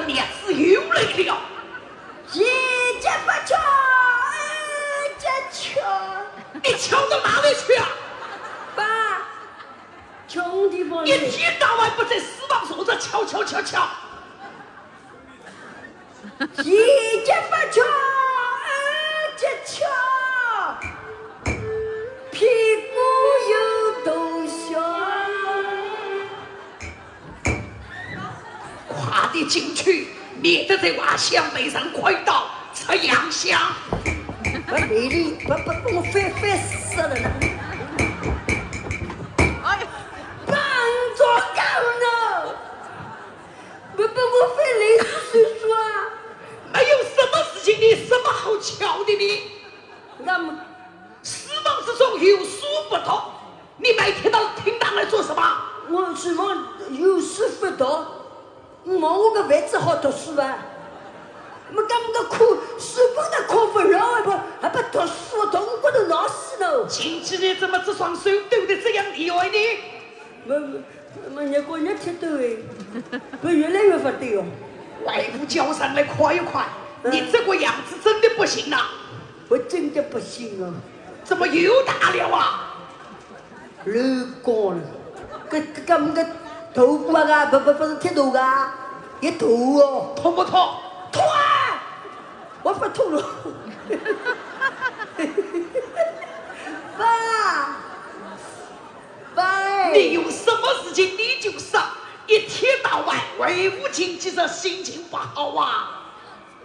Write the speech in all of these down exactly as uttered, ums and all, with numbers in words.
娘子又来了。一脚不巧，二脚巧。你巧到哪里去啊？爸，穷地方一天到晚不在书房坐着，巧巧巧巧。一脚不巧，二脚巧，屁股有多小？ 快点进去，免得在外厢被人看到，吃洋相。不理你，不，不，不，我烦，烦死了呢。哎，帮助高呢？不，不，我烦累死叔叔啊。没有什么事情，你什么好巧的呢？那么，书房之中有书不读， 你每天到厅堂来做什么？我书房有书不读，我望我个位置好读书啊。我讲个苦，书本都看不了，还不，还不读书，读我觉得老师了。前几日怎么这双手抖得这样厉害呢？我，我，我，我热天抖哎，我越来越发抖哦。外父叫上来看一看，嗯。你这个样子真的不行了。我真的不行哦。怎么又打了啊？ 乱讲了，搿，搿，搿，搿头骨啊，勿，勿，勿是铁头啊，一头哦。痛不痛？痛啊！我勿痛了。爸，爸，你有什么事情你就说，一天到晚为父亲急着心情不好啊。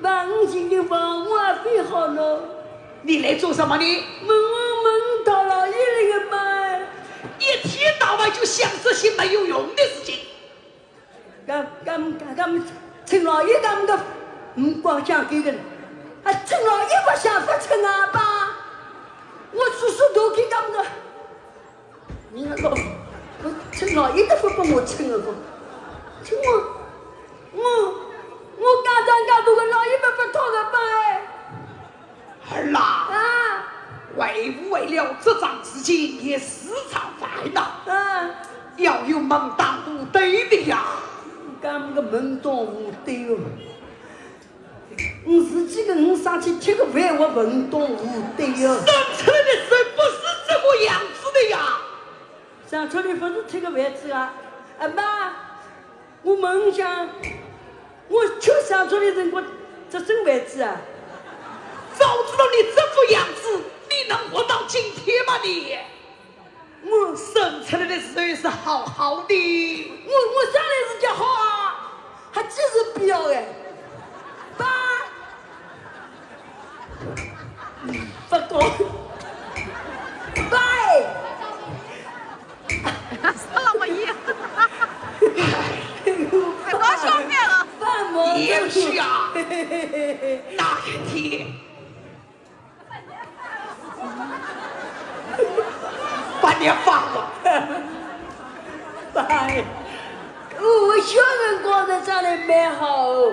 望你心情放我也非好咯。你来做什么呢？问我问到老爷那个嘛。一天到晚就想这些没有用的事情。俺，俺，俺，俺请老爷俺们的，嗯，光想这个，啊，请老爷不想不请啊吧？我叔叔都给俺们的。 你那个，我请老爷都不帮我请了个，请我，我，我刚刚刚那个老爷们不讨个吧哎。儿啦，啊。为父为了这桩事情也时常烦恼，啊。要有门当户对的呀。俺们个门当户对哦。 我自己个，我上去吃个饭，我门当户对呀。生出来的时候不是这个样子的呀。生出来不是这个位置啊。啊，妈，我问一下，我就生出来辰光这种位置啊。早知道你这副样子，你能活到今天吗你？ 我生出来的时候是好好的。我，我生来是叫好啊，还真是不要哎。爸，不过，爸哎。啥了没意思？别搞笑面了。爸，没也许啊，那一天 把你放了。爸，我小辰光的长得蛮好，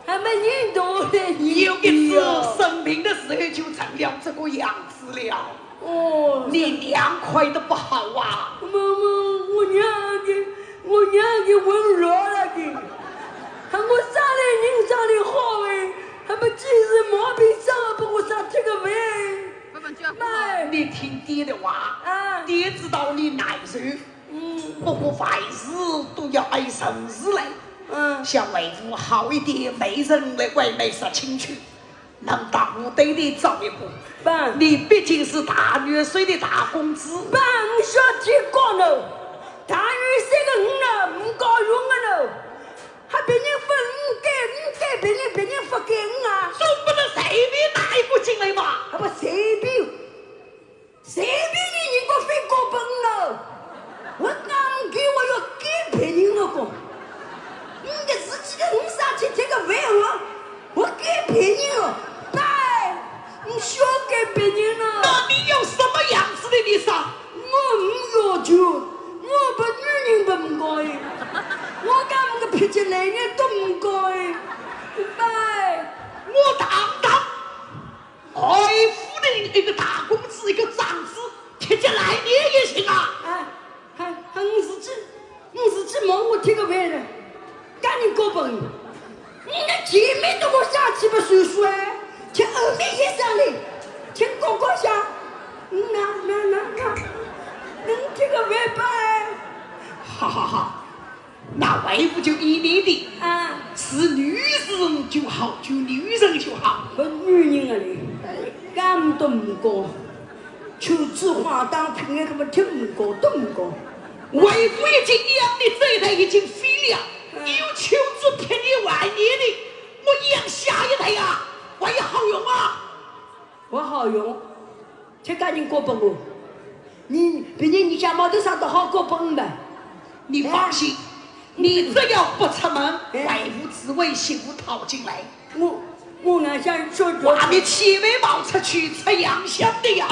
还没人懂得你有一次生病的时候就成了这个样子了。哦，你娘看得不好啊。妈妈，我娘给，我娘给问老了的，喊我生来人长得好哎，还没几时毛病长了，把我生这个病。 你听爹的话，啊。爹知道你难受，嗯。不过凡事都要按程序来。嗯。像为父好一点，没人来外面说亲戚，能当我对你照一个。爸。你毕竟是大元帅的大公子。爸，我小姐讲了，大元帅个人呢，唔高用个呢。 还别人分唔给，唔给别人，别人不给唔啊？总不能随便拿一个进来吧？啊，不随便，随便你人家分高分了。我讲唔给，我要给别人了个。唔个自己的，唔上去这个饭碗，我给别人了，拜，唔需要给别人了。那你要什么样子的你说？ 我唔要求，我不女人不唔高兴，我讲个脾气来人都唔高兴，拜。我堂堂外府的一个大公子，一个长子，脾气来人也行啊。哎，还，还唔自己，唔自己望我这个饭碗，赶紧过分，唔好好好，那为父就依你的。啊。是女人就好，就女人就好。我女人啊你，讲都唔讲，求子花当品个，根本听唔讲，都唔讲。为父已经养你这一代已经废了，嗯。有求子骗你晚年的，我养下一代呀，还有好用啊？ 我好用，自家人过分哦。你，别人你家毛头上都好过分的。你放心，哎。你只要不出门，哎。为父只为媳妇讨进来。我，我俺想说着。话你千万莫出去，出洋相的呀！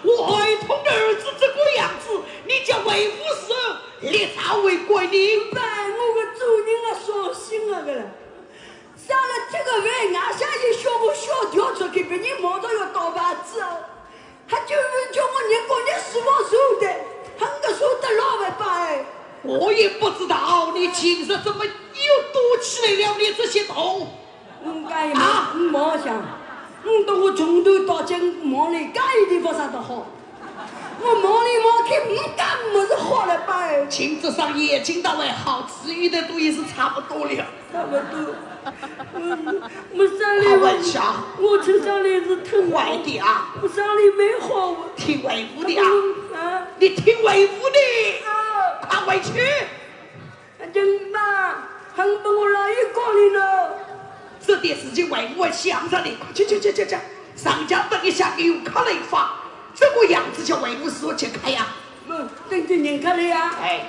我爱痛的儿子这个样子，你叫为父是立朝为官的。哎，我个主人啊，伤心啊个了。 上了这个位，俺下去学个小调出去，别人马上要倒板子，还就是叫我人过年是我受的，很个受得了为吧？哎，我也不知道你今日怎么又多起来了，你这些头。嗯，该也没，啊？嗯，没想，嗯，等我从头到脚忙里，该一地方上的好。 我忙里忙去，没干么子好了吧？哎，今朝上眼睛到还好，其余的都也是差不多了。差不多。嗯，我上来我，好玩笑。我出上来是疼。坏的啊。我上来没好。听为父的啊。嗯，啊。你听为父的。啊。快回去。 人嘛，还不我老爷讲哩呢。这点事情为父想着的，去去去去去，上家等一下给我看了一发，这个样子叫为父说去看呀。嗯，等着人看了呀。哎。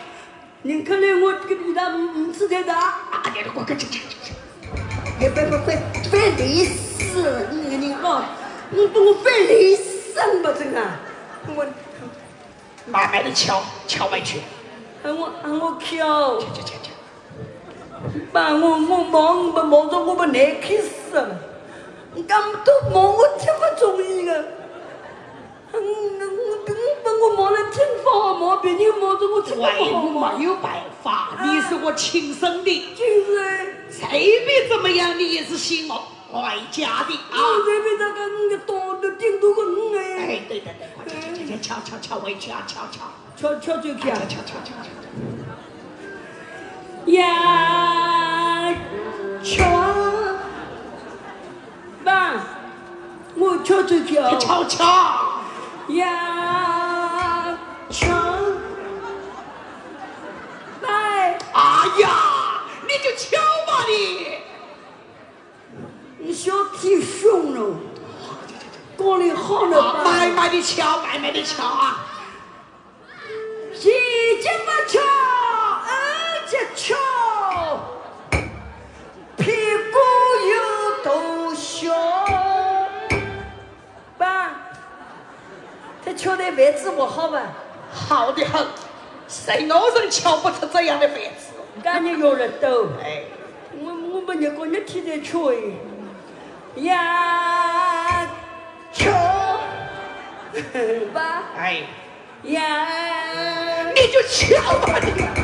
人看了我这个里头唔，唔吃得的。啊，你给我去去去去去。哎，别别别，别累死了，你你哦，你把我别累死了吧，真的。我 慢慢的敲，敲回去。喊我，喊我敲。敲，敲，敲，敲。把我，我忙，我忙着我不难看死了。你干嘛都忙，我听不中意的。嗯，我，我，我忙了听不好，忙别人忙着我听不好。为父没有办法，啊。你是我亲生的。就是。随便怎么样，你也是姓我。 外家的啊。我这边那个，嗯，个刀都顶多个，嗯，哎。哎，对对对，快去去去去，敲敲敲回去啊，敲敲。敲敲就敲。敲敲敲敲敲。呀，敲。爸，我敲就敲。敲敲。呀，敲。爸。哎呀，你就敲吧你。 你小弟凶了，家里好了吧？啊，慢慢地敲，慢慢地敲啊。前脚不敲，后脚敲，屁股有多翘。 爸，他敲的位置不好吧？好得很，谁能人敲不出这样的位置。干你有了都。哎。我，我们那个日天天敲的。呀，敲。爸。哎。呀。你就敲吧你。